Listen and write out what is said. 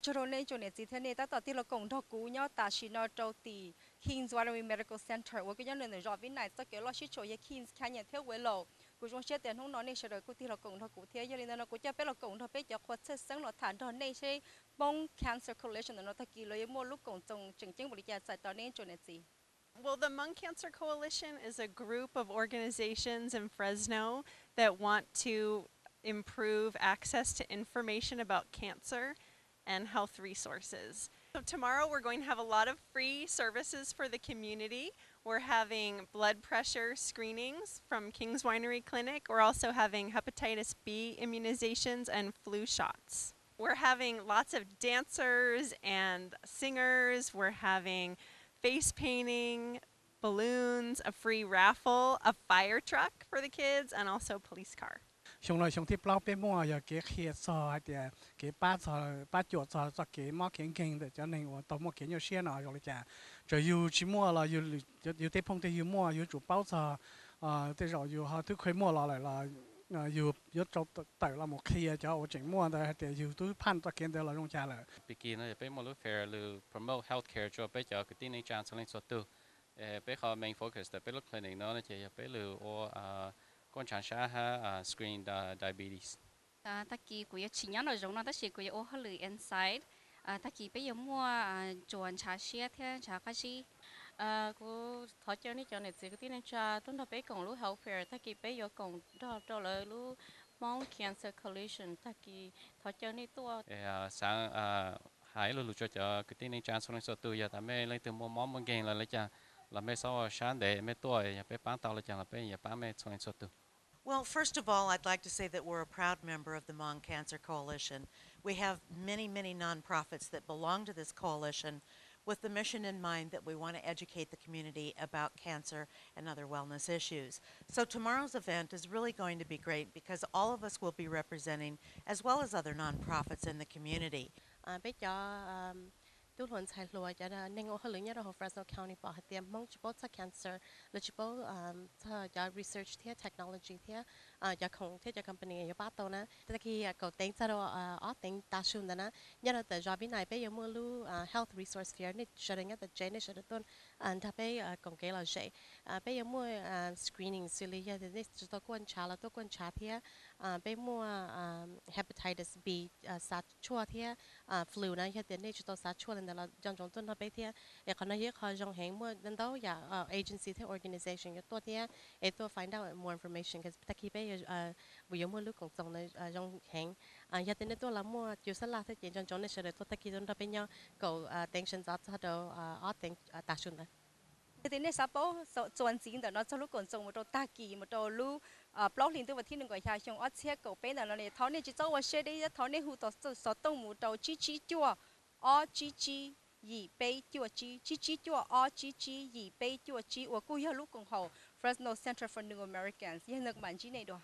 Tsaug rau nej tsoom niam txiv thiab nej tab tom tig los koom nrog kuv nyob tam sim no rau tim Kings Winery Medical Center uas kuj nyob ntawm zos Vib Nais txoj kev loj sib tshuam yog Kings Canyon thiab Willow. Kuv zoo siab tias hnub no nej sawv daws kuj tig los koom nrog kuv thiab. Yog li ntawd no kuv coj peb los koom nrog peb cov qhua txhaj xeeb los tham nrog nej seb Hmong Cancer Coalition ntawm no tag kis lawv yuav muaj lub koom txoos tseem ceeb npaum li cas txais tos nej tsoom niam txiv. Well, the Hmong Cancer Coalition is a group of organizations in Fresno that want to improve access to information about cancer and health resources. So tomorrow we're going to have a lot of free services for the community. We're having blood pressure screenings from King's Winery Clinic. We're also having hepatitis B immunizations and flu shots. We're having lots of dancers and singers. We're having face painting, balloons, a free raffle, a fire truck for the kids, and also a police car. Xyoo no xyoo thib plaub peb muaj yog kev qhia txog hais tias kev pab txog, pab cuam txog txoj kev mob kev nkeeg ntawm cov neeg uas tau muaj kev nyuaj siab no zoo li cas. Txawm yus tsis muaj los yus tej phooj tej ywg muaj, yus tsum paub txog, tej zaum yus ho twb kheev muaj los lawm los yus yuav tau tawm los mus qhia cov uas tseem muaj ntawd hais tias yus twb phaj txoj kev ntawd los zoo li cas lawm. Pib kis no yog peb muaj lub fair lug promote health care rua peb cov kwv tij neej tsa txhua leej txhua tug. Peb qhov main focus ntawm peb lub clinic no ces yog peb lug ua kuaj ntshav sab hab screen diabetes. Tag kis kuv yuav tsis nyob nraum zoov no tab sis kuv yuav ua hauj lwm inside. Tag kis peb yuav muaj tsuas ntshav siab thiab ntshav qab zib. Kuv thov caw nej cov niam txiv kwv tij neej tsa tuaj nrog peb koom lub health fair, tag kis peb yuav koom nrog rau lawv lub Hmong Cancer Coalition, tag kis thov caw nej tuaj. Xaav hais ib lo lus rua cov kwv tij neej tsa txhua leej txhua tug, yog tas mej leej twg muaj mob muaj nkeeg los li cas, los mej xob ua sab ntev, mej tuaj yog peb paab tau li cas los peb yuav paab mej txhua leej txhua tug. Well, first of all, I'd like to say that we're a proud member of the Hmong Cancer Coalition. We have many, many nonprofits that belong to this coalition with the mission in mind that we want to educate the community about cancer and other wellness issues. So tomorrow's event is really going to be great because all of us will be representing, as well as other nonprofits in the community. Peb cov tub hluas ntxhais hluas, cov neeg ua hauj lwm nyob rau hauv Fresno County pom hais tias Hmoob tsis paub txog cancer, lawv tsis paub txog cov research thiab technology thiab cov khoom thiab cov company yuav pab tau na. Tag kis kaum teev txog rau ob teev tav su ntawd na, nyob rau tom zos Vib Nais peb yuav muaj lub health resource fair, nej sawv daws nyob tom tsev nej sawv daws tuaj nrog peb koom kev lom zem. Peb yuav muaj screening xws li yog nej tsis tau kuaj ntshav los tuaj kuaj ntshav thiab. Peb muaj hepatitis B xav tshuaj thiab flu na, yog tias nej tsis tau xav tshuaj li ntawd los nco ntsoov tuaj nrog peb thiab. Es qhov no yog ib qho zoo heev, muaj ntau yam agency thiab organization yuav tuaj thiab es tuaj find out more information, tag kis peb yuav muaj lub koom txoos ntawd zoo heev. Yog tias nej tuaj los muaj cus xab laj thiab ces nco ntsoov nej sawv daws tuaj tag kis tuaj nrog peb nyob kaum teev sawv ntxov txog rau ob teev tav su ntawd. Yog tias nej xav paub txuas ntxiv ntawm no txog lub koom txoos mus rau tag kis mus rau lub plaub hlis ntuj vas thib nees nkaum xya xyoo ob txhiab kaum peb ntawm no, thov nej tsis txhob ua siab deb thiab thov nej hu xov tooj mus rau tsib tsib cuaj ob tsib tsib yim peb cuaj tsib, tsib tsib cuaj ob tsib tsib yim peb cuaj tsib uas kuj yog lub koom haum Fresno Center for New Americans. Yog li ntawd kuv mam ntsib nej dua.